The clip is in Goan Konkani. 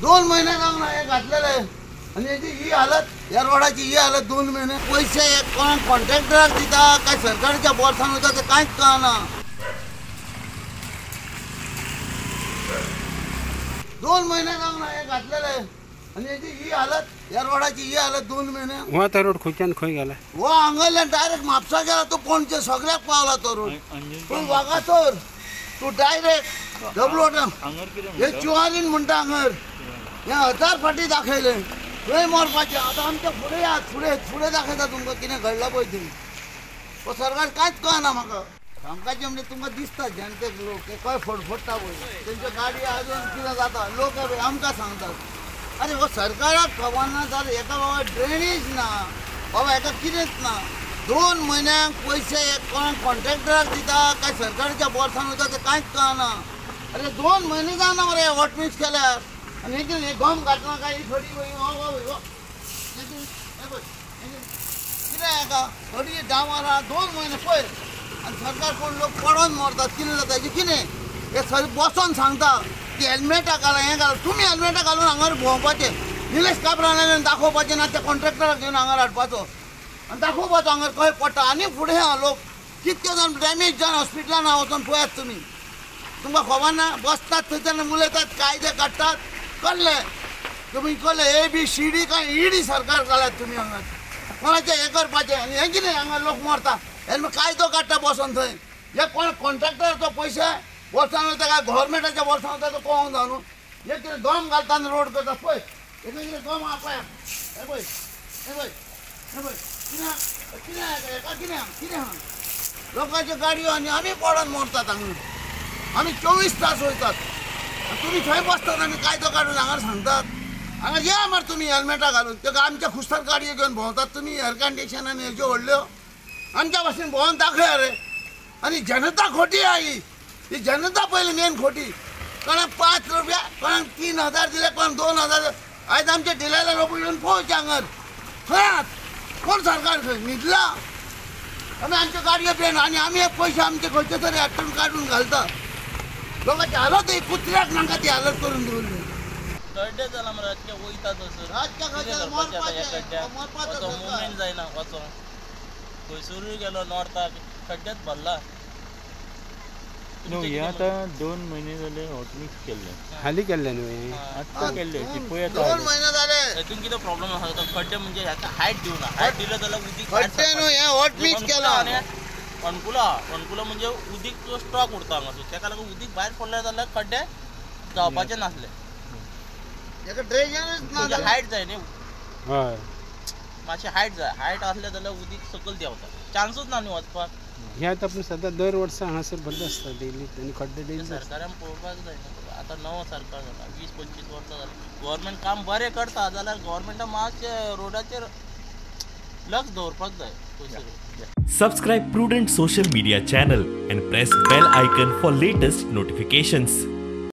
2 महिने जावन हें घातलेलें आनी हेजी ही हालत, ह्या रोडाची ही हालत. 2 महिने पयशे कोण कॉन्ट्रॅक्टराक दिता काय सरकारच्या बोल्सान वता तें कांयच कळना. 2 महिने जावन हें घातलेलें आनी हेजी ही हालत, ह्या रोडाची ही हालत. 2 महिने हो तो रोड खंयच्यान खंय गेला? हो हांगासरल्यान डायरेक्ट म्हापसा गेला तो, पणजे सगळ्याक पावला तो रोड. पूण वागातोर तूं डायरेक्ट डबल हे चुवारीन म्हणटा हांगर हें 1000 फाटी दाखयलें थंय मरपाचें. आतां आमच्या फुडें यात, फुडें फुडें दाखयता तुमकां कितें घडलां पळय थंय. हो सरकार कांयच कळना म्हाका. सांगपाचें म्हणजे तुमकां दिसता जनतेक लोक ते खंय फडफडटा पळय, तेंच्यो गाडयो अजून कितें जाता, लोक आमकां सांगतात. आरे हो सरकाराक खबर ना जाल्यार हेका बाबा ड्रेनेज ना, बाबा हेका कितेंच ना. 2 म्हयन्यांक पयशे कोण कॉन्ट्रॅक्टराक दिता काय सरकारच्या बोल्सान वता तें कांयच कळना. अरे 2 म्हयने जायना मरे हॉट मिक्स केल्यार. आनी हें कितें गम घातला काय ही थोडी कितें हेका थोडी डांबर आहा. 2 म्हयने पळय आनी सरकार कोण लोक पडोन मरतात. कितें जाता हेजें कितें हे सर बसोन सांगता की हेल्मेटां घाला, हें घाला. तुमी हेल्मेटां घालून हांगार भोंवपाचें, निलेश काब्रालान दाखोवपाचें ना त्या कॉन्ट्रॅक्टराक घेवन हांगार हाडपाचो आनी दाखोवपाचो हांगार खंय पडटा. आनी फुडें आहा लोक कितके जाण डॅमेज जावन हॉस्पिटलान आहा, वचोन पळयात तुमी. तुमकां खबर ना, बसतात थंयच्यान उलयतात, कायदे काडटात. कळ्ळें तुमी, कळ्ळें ए बी सी डी काय ई डी सरकार घालात तुमी हांगा. कोणाचें हें करपाचें आनी हें कितें हांगा लोक मरता. हेल्मेट कायदो काडटा बसोन थंय. हे कोण कॉन्ट्रॅक्टराचो पयशे बोल्सान वता काय गव्हर्मेंटाच्या बोल्सान वता तो कळोंक जाय न्हू. हे कितें गम घालता आनी रोड करता पळय. हें कितें गम आहा पळय, हें पळय, हें पळय, हें पळय कितें कितें हेका कितें कितें आहा. लोकांच्यो गाडयो आनी आमी पडोन मरतात हांगा. आमी 24 तास वयतात, तुमी थंय बसतात आनी कायदो काडून हांगा सांगतात. हांगा या मरे तुमी हेल्मेटां घालून, त्यो आमच्या खुस्तार गाडयो घेवन भोंवतात तुमी एअर कंडिशन आनी हेज्यो व्हडल्यो आमच्या भाशेन भोंवन दाखया रे. आनी जनता खोटी आहा ही, ही जनता पयली मेन खोटी. कोणाक 5 रुपया, कोणाक 3000 दिले, कोणाक 2000. आयज आमच्या डिलायला लोक येवन पळोवचे हांगर खंय आहात. कोण सरकार खंय न्हिदला? आमी आमच्यो गाडयो पेन आनी आमी हे पयशे आमचे खंयचे तरी हाडून काडून घालता. लोकांची हालत ही कुत्र्याक नाका ती हालत करून दवरली. खड्डे जाला मरे रातचे वयता थंयसर. मरपाचें मुवमेंट जायना वचोंक. खंयसरूय गेलो नॉर्थाक खड्ड्यात भरला. न्हू हे आतां 2 म्हयने जाले हॉट मिक्स केल्ले, हालीं केल्ले न्हू, आत्तां केल्ले. 2 म्हयने जाले. हेतून कितें प्रॉब्लम आसा, तो खड्डे म्हणजे हाका हायट दिवना. हायट दिलें जाल्यार उदीक खड्डे न्हू, हें हॉट मिक्स केलां. अणकुला अणकुला म्हणजे उदीक स्टॉक उरता हांगासर, तेका लागून उदीक भायर पडलें जाल्यार खड्डे जावपाचे नासले. ड्रेनेजूच ना, हायट जाय न्ही, हय मातशें हायट जाय. हायट आसलें जाल्यार उदीक सकयल देंवता, चान्सूच ना न्ही वचपाक. हे आतां पूण सद्दां दर वर्सा हांगासर बरें आसता डेली आनी खड्डे डेली. सरकारान पळोवपाक जाय न्हू. आतां नवो सरकार जाला, 20-25 वर्सां जालीं, गव्हर्मेंट काम बरें करता जाल्यार गव्हर्मेंटान मातशें रोडाचेर लक्ष दवरपाक जाय पयसर. Subscribe Prudent Social Media channel and press bell icon for latest notifications.